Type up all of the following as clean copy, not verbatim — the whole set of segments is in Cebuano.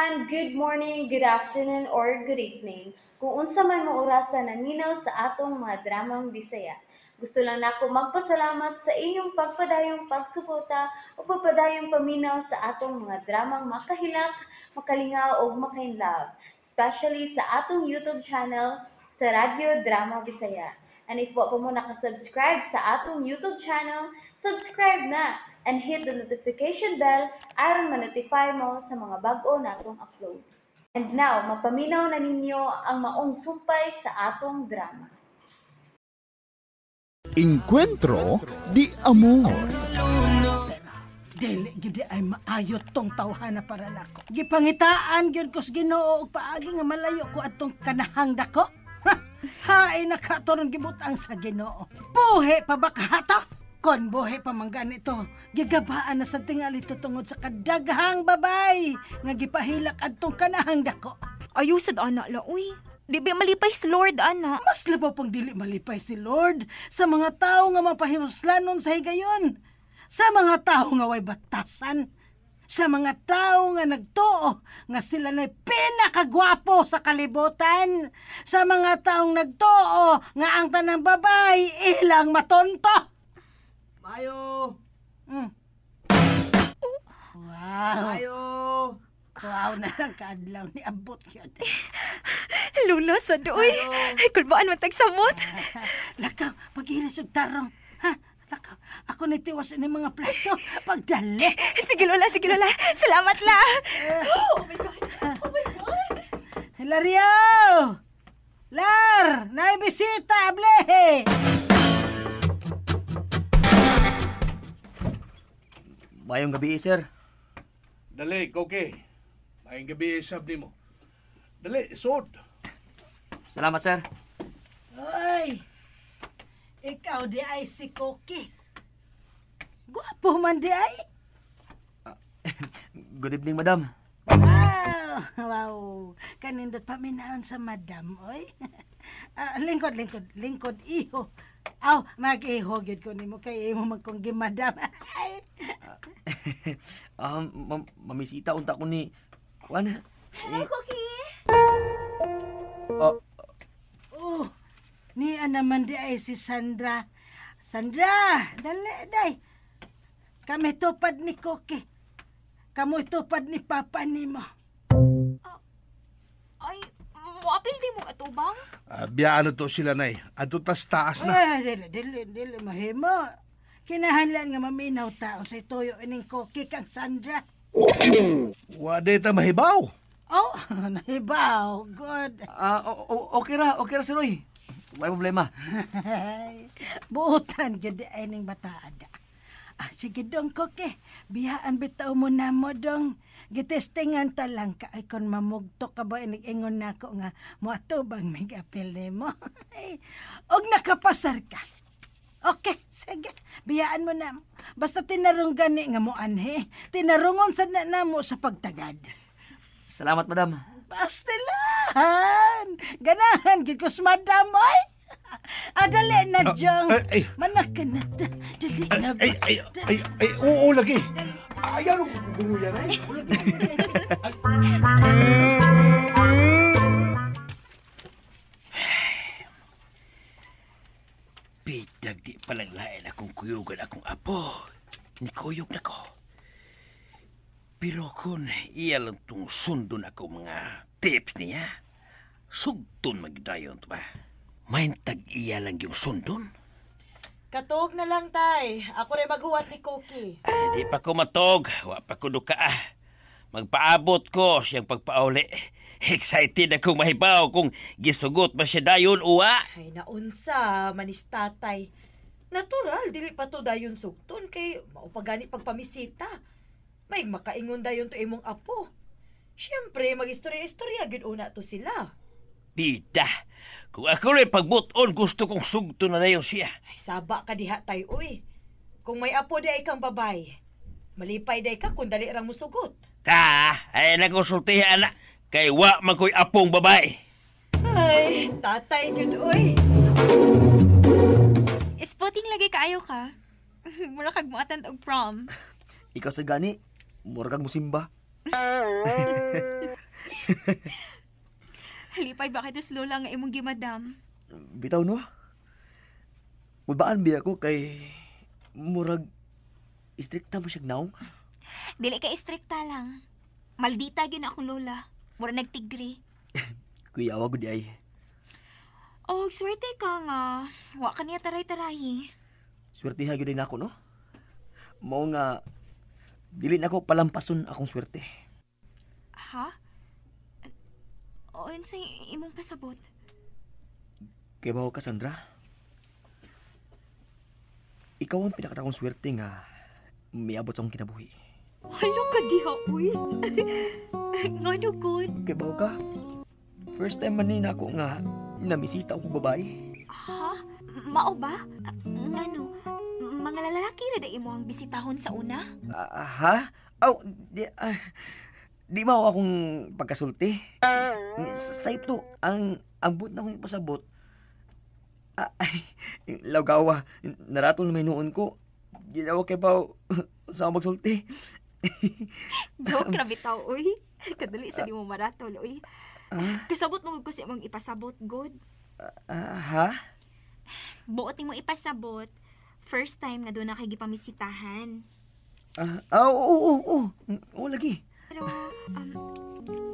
Everyone! Good morning, good afternoon, or good evening. Kung unsa man mo orasa naminaw sa atong mga dramang Bisaya. Gusto lang nako magpasalamat sa inyong pagpadayong pagsuporta o pagpadayong paminaw sa atong mga dramang makahilak, makalingaw o makainlove, especially sa atong YouTube channel sa Radyo Drama Bisaya. And if wa pa mo nakasubscribe sa atong YouTube channel, subscribe na and hit the notification bell aron ma-notify mo sa mga bag-o natong uploads. And now, mapaminaw na ninyo ang maong sumpay sa atong drama. Encuentro di Amor. Dili gyud ay maayo tong tawhana para nako. Gipangitaan gyud ko sa Ginoo og paagi nga malayo ko atong kanahang dako. Ha, haay nakaturon gibutang sa Ginoo. Buhi pa ba kahato? Kon buhi pa man ganito, gigabaan na sa tingali to tungod sa kadaghang babay nga gipahilak adtong kanahang dako. Ayaw sad ana la, uy. Di ba malipay si Lord, ana? Mas labaw pang dili malipay si Lord sa mga tao nga mapahimuslanon sa higayon. Sa mga tao nga way batasan. Sa mga tao nga nagtuo nga sila na'y pinakagwapo sa kalibutan. Sa mga taong nagtuo nga ang tanang babay ilang matonto. Mayo! Wow. Mayo! Wow na lang kaadlaw ni abot yun. Lula sad, uy. Ay, kulbaan man tagsamot. Lakaw, pag-iris og tarong. Ha? Lakaw, ako nitiwas ni mga plato. Pagdali. Sige, Lola, sige, Lola. Salamat, la. Oh my God. Oh my God. Hilario! Lar! Naibisita, able! Mayong gabi, sir. Dali, Koke. Maayong gabi, sab nimo. Dali, sod. Salamat, sir. Oy! Ikaw di ay si Koki. Gwapo man di ay. Good evening, madam. Wow! Wow! Kanindot paminaon sa madam, oy. Ah, lingkod, lingkod, lingkod, iho. Aw, mag-iho gyud ko nimo kay imo man kong gimadam. Ay. Mamisita unta ko ni Juan. Hello, Cookie. Oh, Oh, niya naman di ay si Sandra. Sandra, dali, day. Kami tupad ni Koki. Kamu tupad ni Papa nimo. Ay, moapil di mo atubang? Biyaan na to sila, nay. Adto tas taas na. Ay, dili, dili, dili, mahimo. Kinahanglan nga maminaw tao sa tuyo ining Koki kang Sandra. Wa di ta mahibaw. Oh, nahibaw. Good. Okay ra, sir, oy. Wala problema. Buutan gyud ay ning bataada. Ah, sige dong, Koki. Biyaan bitaw mo na mo dong. Gitestingan ta lang ka ay kon mamugto ka ba inig-ingon nako nga moatubang may apel nimo. Og nakapasar ka. Okay, sige. Biyaan mo na. Basta tinarong gani nga mo anhe. Tinarungon sad na namo sa pagtagad. Salamat, madam. Pastilan! Ganahan gid ko sa madam, oy! Adali na, Jong. Ay, ay. Manak ka na. Dali na ba? Ay, ay, ay, ay, oo lagi. Ayaw ko gugulo yan, ay. Bitag di palang lain akong kuyugan akong apo. Nikuyog na ko. Pero kung iya lang tong sundon ako mga tips niya, sugton magdayon to ba? Maintag iya lang yung sundon. Katog na lang, tay. Ako rin maghuwat ni Koki. Ay, di pa ko matog. Wa pa ko duka ah. Magpaabot ko siyang pagpauli. Excited akong mahibaw kung gisugot ba siya dayon uwa. Ay, naunsa, manis tatay. Natural, dili pa to dayon sugton kay maupagani pagpamisita. May makaingon dayon to imong apo. Siyempre, mag-istorya-istorya gyud una to sila. Bida, kung ako lang pagbuton, gusto kong sugton na dayon siya. Ay, saba ka diha tay, uy. Kung may apo di ay kang babay, malipay day ka kung dali rang musugot. Ta, ay nakonsultihan na. Kay wa man ko'y apong babay. Ay, tatay gyud, uy. Isputing lagi kaayo ka. Mura kag moattend og prom. Ikaw sa gani, mura kag musimba. Halipay ba kay lola nga imong gimadam? Bitaw no? Mabaan biya ko kay murag istrikta mo siyang naong. Dili ka istrikta lang. Maldita gyud akong lola. Mura nagtigre. Kuya, awa gud ay. Oh, swerte ka nga. Wa ka niya taray-tarayi. Swertiha gyud nako no. Mao nga dili nako palampason akong swerte. Ha? Unsay imong pasabot? Kay bawo ka, Sandra. Ikaw ang pinakatakong swerte nga miabot sa akong kinabuhi. Hala ka diha, uy. Ngano gud? Kay bawo ka. First time man ni nako nga namisita akong babae. Ha? Mao ba? Ngano? Mga lalaki ra da imo ang bisitahon sa una? Ha? Aw, di mao akong pagkasulti. Sayop to, ang but na akong ipasabot. Ay, lawgawa, naratol na may noon ko. Ginawa kay Pao sa akong magsulti. Joke ra bitaw, uy. Kadali sa di mo maratol, uy. Kasabot mo ko sa imong ipasabot, god. Ha? Buot nimo ipasabot. First time nga doon na kay gipamisitahan. Oo. Oo, lagi. Pero,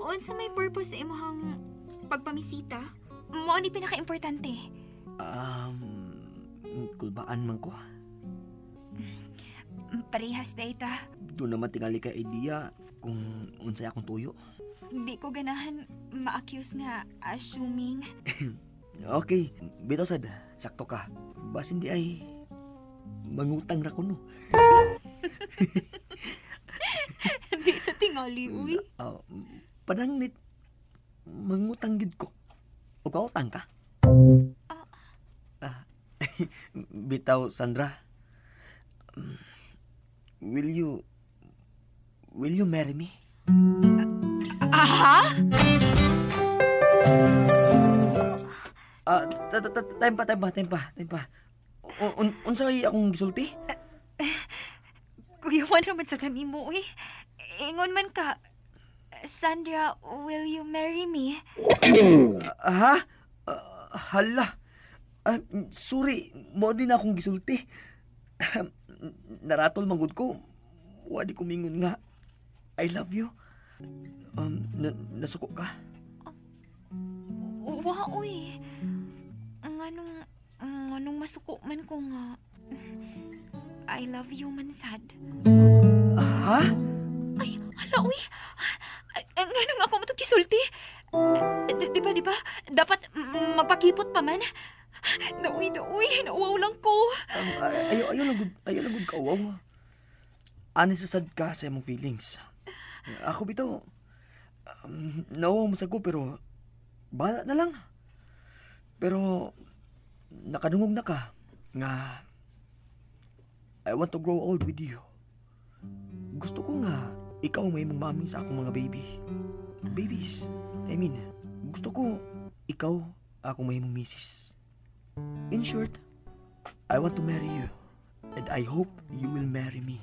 unsa may purpose sa imong pagpamisita? Mao ni pinaka-importante. Kulbaan man ko. Parehas data. Doon naman tingali ka idea kung unsay akong tuyo. Di ko ganahan ma-accuse nga assuming. Okay, bitaw sad, sakto ka. Basin di ay mangutang ra ko no. Di sa tingali, uy. Panangnit, mangutang gid ko. O kautang ka? Bitaw, Sandra. Will you marry me? Aha? Time pa. Unsa akong gisulti? Kuya Juan raman sa tanim mo, uy. Ingon man ka, Sandra, will you marry me? Ha? Hala. Sorry, mo din akong gisulti. Naratol manggod ko. Wa di ko mingon nga. I love you. Nasuko ka? Wa, uy. Nganong masuko man ko nga. I love you man sad. Ha? Ay, hala, uy. Nganong ako mo itong kisulti? Di ba? Dapat magpakipot pa man. Nauy, nauwaw lang ko. Ayaw lang gud kauwaw. Anis sad ka sa imong feelings. Ako bitaw, nauwaw mo sa ko pero bahala na lang. Pero nakadungog na ka nga I want to grow old with you. Gusto ko nga ikaw may imong mami sa akong mga baby. Babies. I mean, gusto ko ikaw akong may imong misis. In short, I want to marry you. And I hope you will marry me.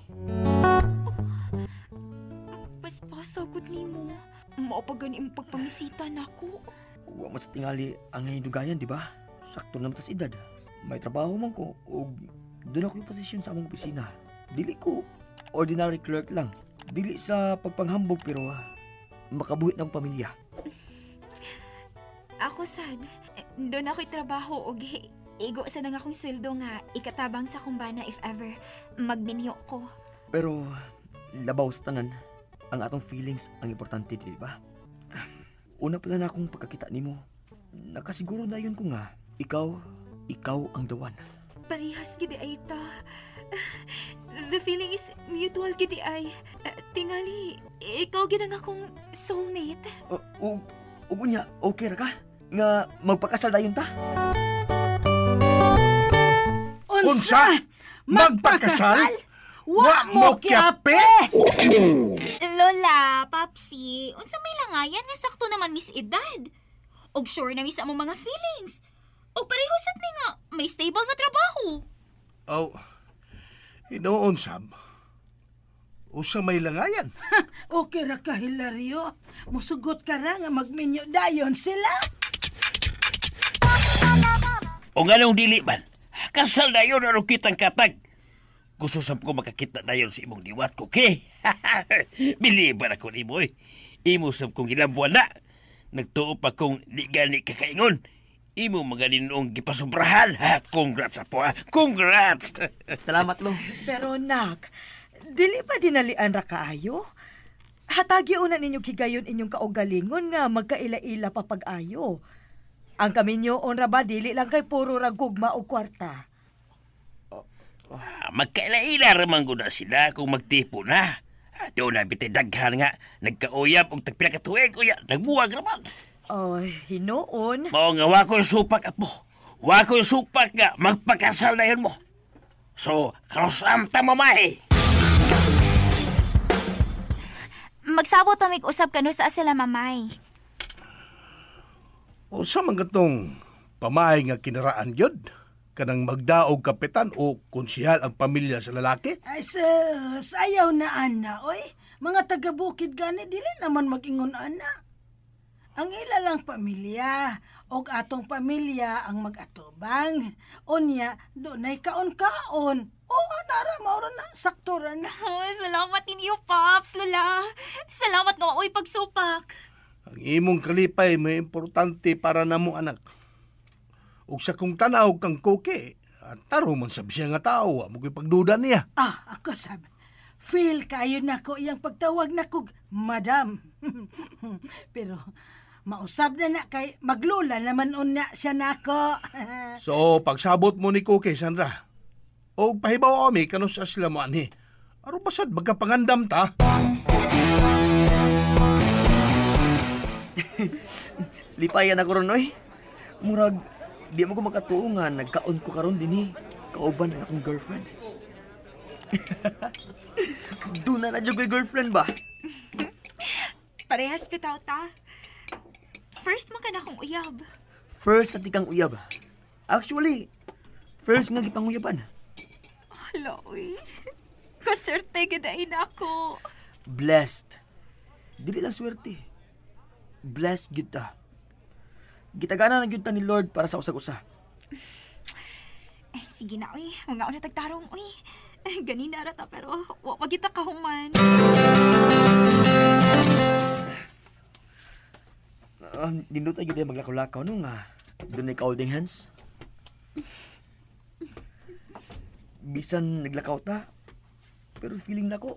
Paspasa gud nimo. Mao pa gani imong pagpamisita nako. Wa man sa tingali ang hindugayan, di ba? Sakto naman tas edad. May trabaho man ko ug doon ako yung posisyon sa among opisina. Dili ko ordinary clerk lang. Dili sa pagpanghambog pero makabuhi ng pamilya. Ako sad, doon ako'y trabaho og igo sa nang akong sweldo nga ikatabang sa kumbana if ever magminyo ko. Pero labaw sa tanan, ang atong feelings ang importante, di ba? Una pala na akong pagkakita nimo, nakasiguro na yun ko nga, ikaw ang the one. Parehas gid ay ta. The feeling is mutual gid ay. Tingali, ikaw gid ang akong soulmate. Ug unya, okay ra ka? Nga magpakasal dayon ta? Unsa? Magpakasal? Wa mo kiape? Lola, Papsi, unsa may langayan nga sakto naman mis edad. Og sure na mi sa among mga feelings. Og pareho sad mi nga may stable nga trabaho. Oh, hinuon sab. Usa may langayan. Okay ra ka, Hilario. Musugot ka ra nga magminyo dayon sila. O nganong dili man, kasal na yun aron kitang katag. Gusto sab ko makakita na yun sa imong diwat ko, okay? Biliban ako nimo, eh. Imo sab kong gilambuan na. Nagtuo pa kong di gani kakaingon. Imo mga noong gipasubrahan. Ha, congrats apo, ha? Congrats! Salamat, lo. Pero nak, dili pa dinalian ra kaayo? Hatagi una ninyo higayon inyong kaugalingon nga magkaila-ila pa pag-ayo. Ang kaminyoon ra ba dili lang kay puro ra gugma o kwarta. Magkaila-ila ra man gud na sila kung magtipo na. Doon na bitay daghan nga nagkauyab og tagpila ka tuig uya nagbuwag ra man. Ay, hinuon. Mao nga wa ko'y supak apo. Wa ko'y supak nga magpakasal na yun mo. So, karosam ta mamay. Magsabot pa mig-usab kanu sa sila mamay. Usa man katong pamahay nga kinaraan gyud kanang magdaog kapitan o konsihal ang pamilya sa lalaki. Ay sus, ayaw na ana, oy. Mga taga-bukid gani dili naman mag-ingon ana. Ang ila lang pamilya og atong pamilya ang mag-atubang. Unya, dunay kaon-kaon. O ana ra maura na, sakto ra na. Oh, salamat ninyo, Pops, Lola. Salamat nga maoy pagsupak. Ang imong kalipay may importante para namo anak. Ug sa kung tanaw kang Cookie, taro man sab siya nga tao, wa mo ko'y pagduda niya. Ah, ako sab. Feel kayo nako iyang pagtawag nako, madam. Pero mausab na na kay maglula naman unya siya nako. So, pagsabot mo ni Cookie, Sandra, o pahibaw kami kanus sa sila mo anhi. Aron basad magkapangandam ta. Lipayan ako ron, oy. Murag, di mo ko makatuo nga nagkaon ko karon dinhi. Kauban ang akong girlfriend. Doon na na jud ko'y girlfriend ba? Parehas bitaw ta. First man ka na akong uyab. First sa tikang uyab. Actually, first nga gipanguyaban. Hala, uy. Kaswerte gid na ako. Blessed. Dili lang swerte. Blessed gyud ta. Gitagana na gyud ta ni Lord para sa usag-usa. Eh, sige na, uy. Mga una tagtarong, uy. Ganina ra ta, pero wa pa kita kahuman. Nindot ay gyud ay maglakaw-lakaw no nga. Doon ay ka-holding hands. Bisan naglakaw ta, pero feeling nako,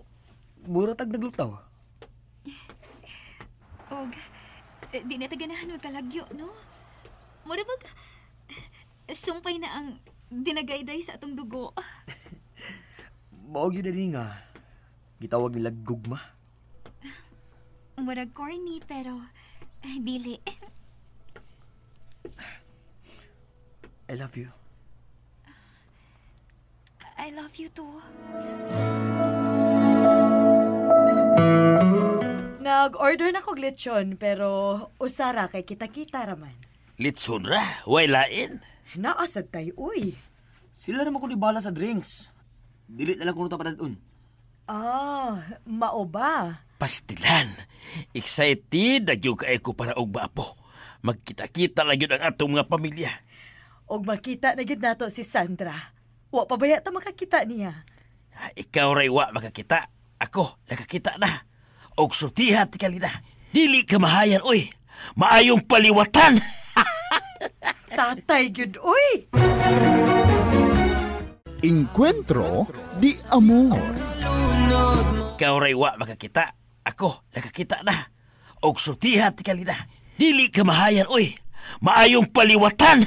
mura tag naglutaw. Og, di na ta ganahan magkalagyo, no? Mura bag, sumpay na ang dinagayday sa atong dugo. Mao gyud na nga gitawag nila gugma. Murag corny, pero dili. I love you. I love you too. Nag-order na kog lechon pero usara kay kita-kita raman. Litson ra, way lain. Naasad tayo, uy. Sila naman ko bala sa drinks. Dili na lang kuno ta padadun. Ah, mao ba? Pastilan. Excited na gyud kaayo ko para og baapo. Magkita-kita na gyud ang atong mga pamilya. Og makita na gyud nato si Sandra. Wa pa baya ta makakita niya. Ikaw ray wa makakita. Ako nakakita na. Og sultiha ti kalina. Dili ka mahayan, oy. Maayong paliwatan. Tatay gyud, uy. Encuentro di amor. Ikaw ray wa makakita. Ako nakakita na. Og sultiha ti kalina. Dili ka mahayan, oy. Maayong paliwatan.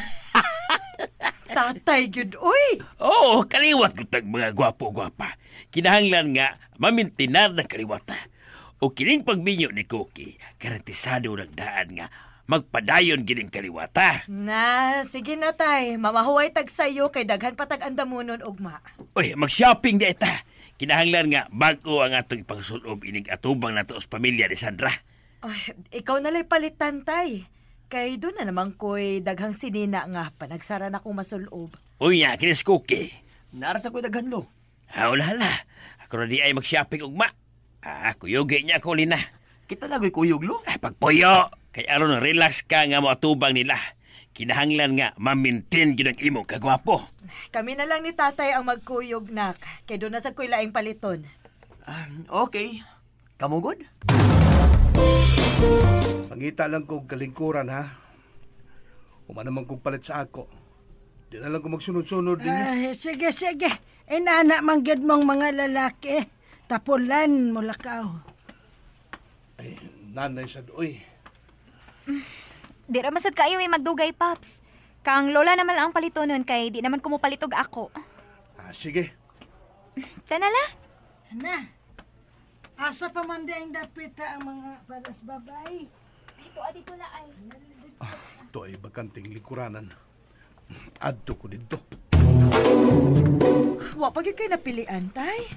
Tatay gyud, uy. Oo, kaliwat ko tag mga gwapo-gwapa. Kinahanglan nga mamintinar ng kaliwata. O kining pagbinyo ni Cookie, garantisado nagdaan nga magpadayon gining kaliwata. Na, sige na tay. Mamahuway tag sayo kay daghan patag andamunon ugma. Uy, mag-shopping na ita. Kinahanglan nga bago ang atong ipangsulob ining atubang nato sa pamilya ni Sandra. Ay, ikaw na lay palitan tay. Kay doon na naman ko'y daghang sinina nga panagsara na kong masulob. Uy nga, kinis Cookie. Nara sa ko'y daghan lo. Hala, hala. Ako na di ay mag-shopping ugma. Ah, kuyugi niya ako, Lina. Kita na ko'y kuyog, lo. Ah, pagpuyo. Kay aron relax ka nga moatubang nila. Kinahanglan nga ma-maintain gyud ang imong kagwapo. Kami na lang ni tatay ang magkuyog, nak. Kay doon na sa kuy laing paliton. Okay. Kamugod? Pangita lang kong kalingkuran, ha? Uma naman kong palit sa ako. Di na lang ko magsunod-sunod din. Ay, sige, sige. Inana man gyud mong mga lalaki. Tapulan mo lakaw. Ay, nanay sa doy. Di ra masad kayo may magdugay, Paps. Kang lola naman ang palitonon kay di naman kumupalitog ako. Ah, sige. Tanala. Ana, asa pa man di ang dapita ang mga paras babay? Ito, dito na ay. Ito ay bakanting lingkuranan. Adto ko dito. Wa pa gyud kay napilian, tay.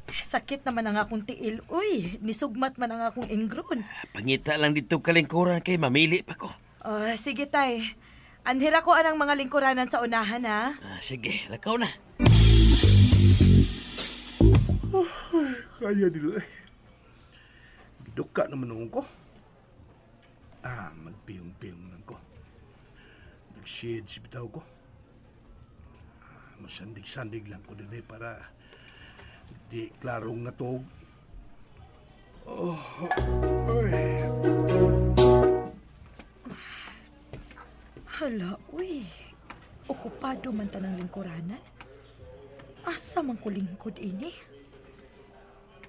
Sakit naman ang akong tiil, uy. Nisugmat man ang akong ingron. Pangita lang dito kalingkuran kay mamili pa ko. Sige, tay. Anhira ko anang mga lingkuranan sa unahan, ha? Ah, sige, lakaw na. Kaya nila eh. Giduka naman noon ko. Ah, magpiyong-piyong lang ko. Nag-shades bitaw ko. Ah, masandig-sandig lang ko din eh para di klarong natog. Oh, ay. Hala, uy. Okupado man tanang lingkuranan. Asa man ko lingkod ini?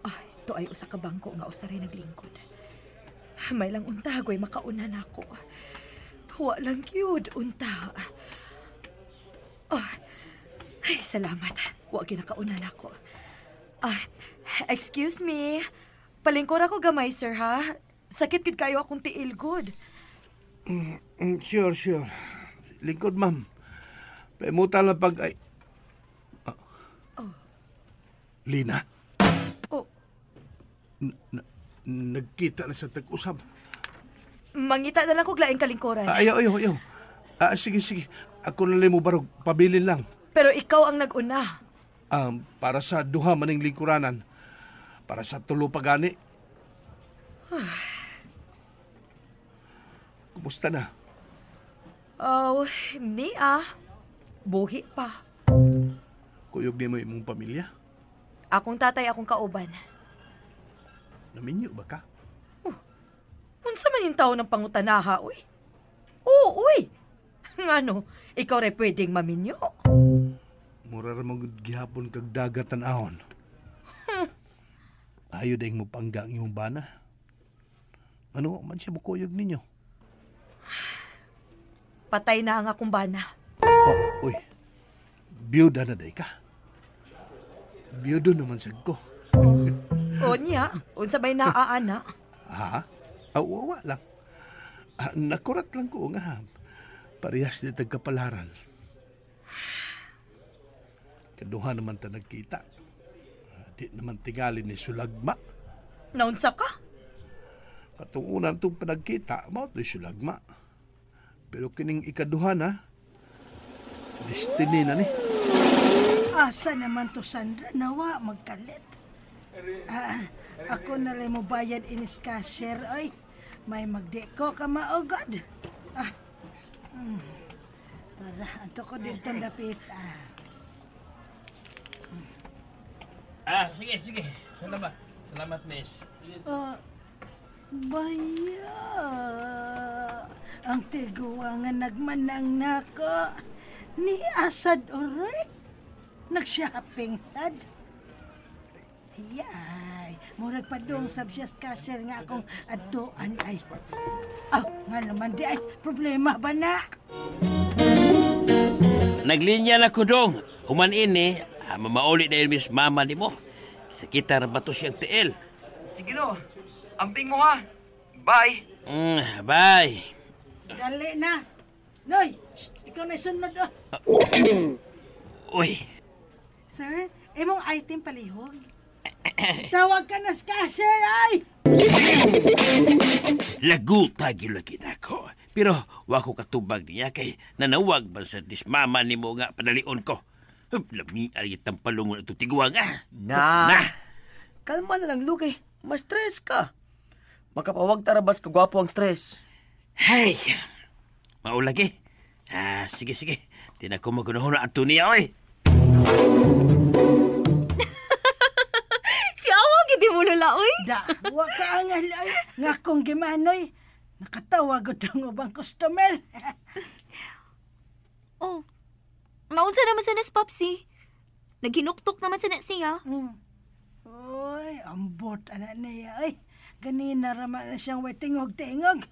Ah, ito ay usa ka bangko nga usa rin naglingkod. May lang unta, goy makauna nako. Wa lang gyud unta. Oh, ay, salamat. Wa ginakauna nako. Ah, excuse me. Palingkor ako gamay, sir, ha? Sakit gid kayo akong tiil, good. Sure, sure. Lingkod, ma'am. Paimutan lang pag... Ay. Ah. Oh. Lina? Oh. Nagkita na sa tag-usab. Mangita na lang kog laing kalingkuran. Ah, ayaw, ayaw, ayaw. Ah, sige, sige. Ako na lang mo barog. Pabilin lang. Pero ikaw ang nag-una. Para sa duha maning lingkuranan. Para sa tulo pagani. Kumusta na? Oh, ni ah. Buhi pa. Kuyog ni mo imong pamilya? Akong tatay, akong kauban. Naminyo ba ka? Oh, unsa man yung tao ng pangutanaha, uy? Oo, uy! Ngano, ikaw rin pwedeng maminyo. Mura ra man gud gihapon kag dagat tan-awon. Ayo dayng mo pangga ang imong bana. Ano man siya mukuyog ninyo? Patay na ang akong bana. Oh, uy. Biyuda na day ka. Biyudo naman sad ko. Oh, niya. Unsa may naaana? Ha? Awa lang. Ah, nakurat lang ko nga. Parehas di tagkapalaran. Kaduha naman ta nagkita. Di naman tingali ni Sulagma. Naunsa ka? Katuunan itong panagkita, mao to'y Sulagma. Pero kining ikaduha na, destiny na ni. Asa naman to, Sandra? Nawa, magkalit. Ah, ako na lang mo bayad inis cashier, oy. May magdi ko ka maugod. Ah. Tara, anto ko dito dapit. Ah. Ah, sige, sige. Salamat. Salamat, miss. Baya. Ang tiguangan nagmanang nako. Ni Asad Ore. Nag-shopping sad. Ayay, murag padung sab siya sa cashier nga akong adtuan ay. Aw, nga naman di ay, problema ba na? Naglinya na ko dong. Human ini, mamauli na yun miss mama ni mo. Sakita ra ba to siyang tiil? Sige no, amping mo ha. Bye. Bye. Dali na. Noy, shh, ikaw na sunod oh. Uy. Sir, imong item palihog. Tawag ka na sa cashier, ay! Laguta gyud nako. Pero wa ko katubag niya kay nanawag man sa dismama nimo nga padalion ko. Hup, lami ay itang palungon atong tiguang ah. Na. Na. Kalma na lang, Luke. Ma-stress ka. Makapawag tarabas kagwapo ang stress. Hey! Maulagi. Ah, sige, sige. Di na ko magunahon na ato niya, oy. Si Awa, gidi mo Lola, uy. Da, wa ka angal ay. Nga akong gimanoy. Nakatawa gud ang ubang customer. Oh, maunsa naman sa nas, Popsi. Naghinuktok naman sa na siya. Uy, ambot ana niya ay. Ganina ra man na siyang way tingog-tingog.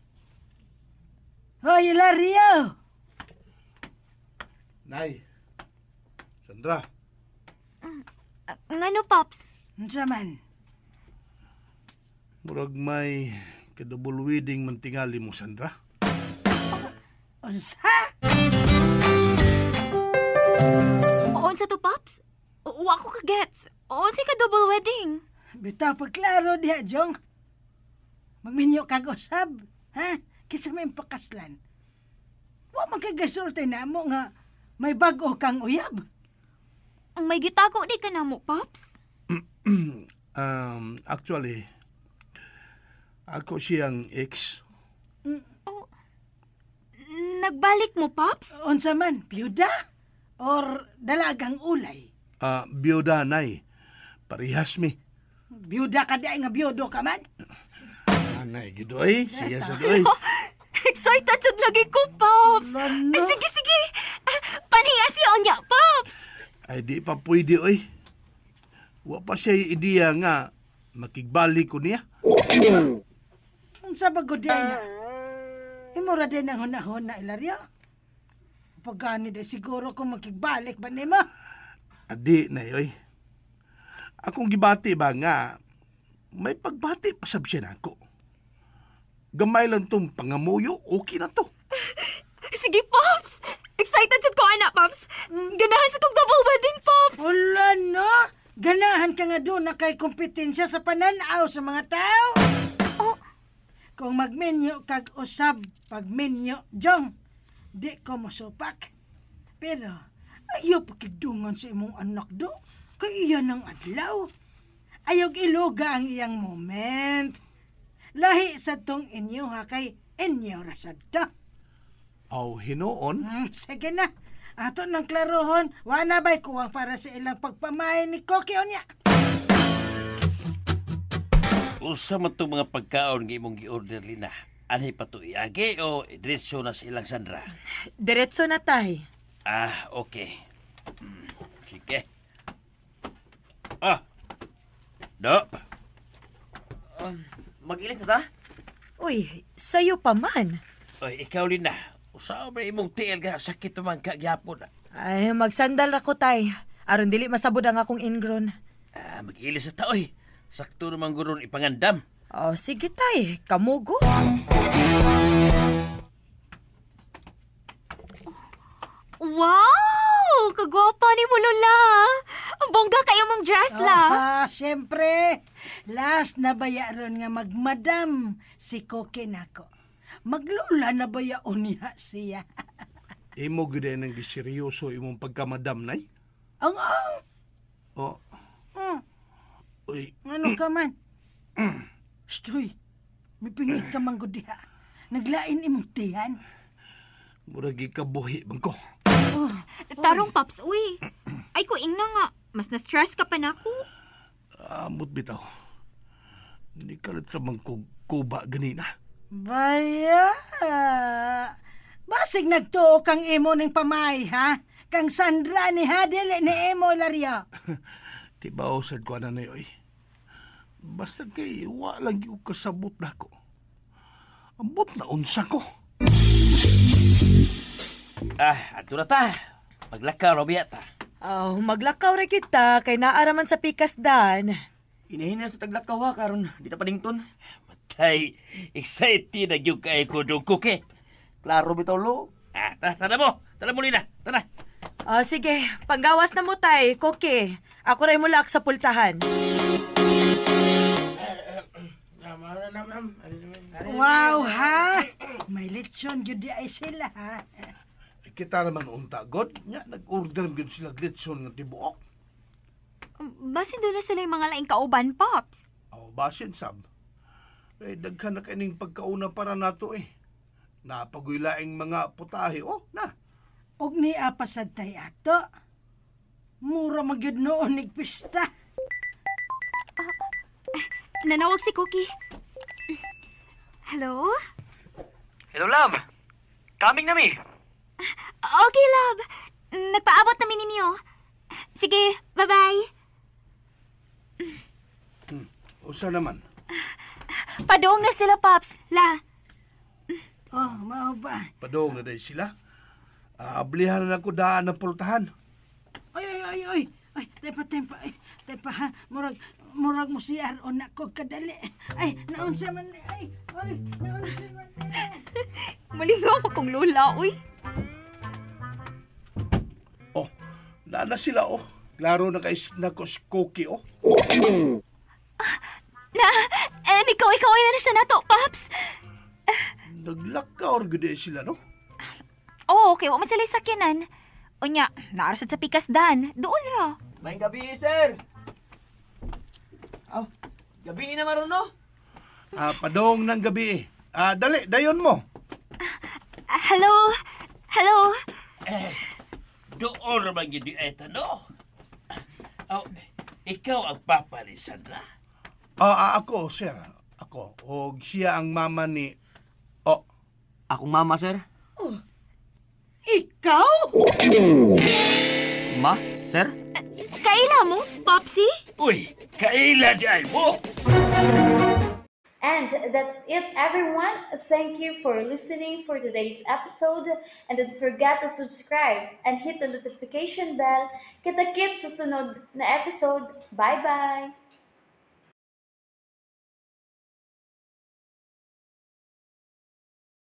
Hoy, Hilario! Nay, Sandra, Ngano, Pops? Unsa man? Murag may kadouble wedding man tingali mo, Sandra. Unsa? Unsa to, Pops? Wa ko ka-gets. Unsa ka double wedding? Bitaw pagklaro diha, Jong. Magminyo kag usab, ha? Kisa may pakaslan. Wa man kay gasulti na mo nga may bag-o kang uyab. May gitago di ka namo, Pops? Actually, ako siyang ex. Oh, nagbalik mo, Pops? Unsa man, byuda? Or dalagang ulay? Byuda, nay. Parehas mi. Byuda ka di ay nga byudo ka man? Anay, gidoy. Siya sa doy. Excited sad lagi ko, Pops. Lano. Ay, sige, sige. Paniya siya unya, Pops. Ay, di pa pwede, oy. Wa pa siya ideya nga makigbalik ko niya. Unsa ba gud ay na? Imo ra din ang hunahuna, Hilario. Pagani di siguro kung makigbalik ba nimo? Adi, nay, oy. Akong gibati ba nga, may pagbati pa sab siya nako. Gamay lang tong pangamuyo, okay na to. Sige, Pops. Excited sad ko, anak, Pops. Ganahan sa kong double wedding, Pops. Wala, no? Ganahan ka nga doon na kay kompetensya sa pananaw sa mga tao. Oh. Kung magmenyo kag usab pagmenyo, Jong, di ko mosupak. Pero, ayaw pakigdungan sa imong anak do. Kay iyan ang adlaw. Ayaw iluga ang iyang moment. Lahi sa tong inyo ha kay inyo ra sad to. Aw, hinuon. Sige na. Ato ng klarohon, wa na ba'y kuwang para sa ilang pagpamahay ni Koki unya. Usa man itong mga pagkaon nga imong gi-order, Lina. Anhi pa to iagi o diretso na sa ilang Sandra? Diretso na, tay. Ah, okay. Sige. Ah, do. Mag-ilis na ta? Uy, sayo pa man. Oy, ikaw, Lina. Usa ba imong tiil ka? Sakit man ka gyapon. Ay, magsandal ako, tay. Aron dili masabod ang akong ingrown. Ah, mag-ilis na ta, oy. Sakto naman guron ipangandam. Oh, sige, tay. Kamugo. Wow! Kagwapa ni mo, Lola. Ang bongga kayo mong dress, la. Ah, syempre. Last na baya ron nga magmadam si Koki nako. Maglula na baya niya siya. Imo gyud nang giseryoso imong pagkamadam, nay? Ang ang. Oh. Uy, Ano ka man? Stoy, may pingit ka man gud diha. Naglain imong tiyan. Murag gikabuhi man ko. Oh, Tarong, Pops, uy. Ay, ko ingna nga. Mas na-stress ka pa nako. Amot bitaw. Ni kalit ra man ko kuba ganina. Baya. Basig nagtuo kang imo ning pamay, ha? Kang Sandra ni ha, dili ni imo, Lario. Di ba usad ko na na oy. Basta kay wa lang gyud kasabot nako. Ambot na unsa ko. Ah, ato na ta. Maglakaw ra biya ta. Oh, maglakaw ra kita kay naaraman sa pikas dan. Inahina sa taglakaw ha, karon di ta padington. Matay, excited na gyud kay ko dong kuke. Klaro bitaw, lo. Ah, tara, tara mo. Tara mo, Lina. Tara. Oh, sige, panggawas na mo, tay. Koki, ako ray mulak sa pultahan. Wow, ha? May lechon gyud di ay sila, ha? Kita naman unta god nya nag-order gyud sila lechon nga tibuok. Basin doon na sila yung mga laing kauban, Pops. Oh, basin sab. Eh, daghan na kining pagkauna para nato eh. Napaguylaing mga putahe, oh, na. Og ni pasad tay ato. Mura magyud noon nig pista. Nanawag si Cookie. Hello? Hello, love. Coming na mi. Okay, love. Nagpaabot na mi ninyo. Sige, bye-bye. Usa naman. Padong na sila, Pops. La. Oh, mao ba? Padong na dahil sila. Ablihan na ko daan ng pultahan. Oy, oy, oy, oy. Ay, tepa, tepa, ay, tepa ha. Murag, murag mo CR o na ko kadali. Ay, naunsa man, ay, ay, naunsa man. Malingaw mo kong lola, uy. Oh, naa na sila oh. Klaro na kay na ko si Cookie oh. Na, eh, ikaw ay na siya nato, Pops. Naglakaw gyud eh sila no. Oo, okay, wa man sila sakyanan. Unya, naarasad sa pikas dan. Doon ra. May gabi, sir. Aw, gabi na maron no? Padong ng gabi eh. Dali, dayon mo. Hello? Hello? Eh, doon naman yun di ay no? Oh, ikaw ang papa ni Sandra. Ako, sir. Ako. Og siya ang mama ni... Oh, Akong mama, sir. Ikaw? Ma, sir? Kaila mo, Popsy? Uy, kaila di ay mo. And that's it, everyone. Thank you for listening for today's episode. And don't forget to subscribe and hit the notification bell. Kita-kits sa sunod na episode. Bye-bye!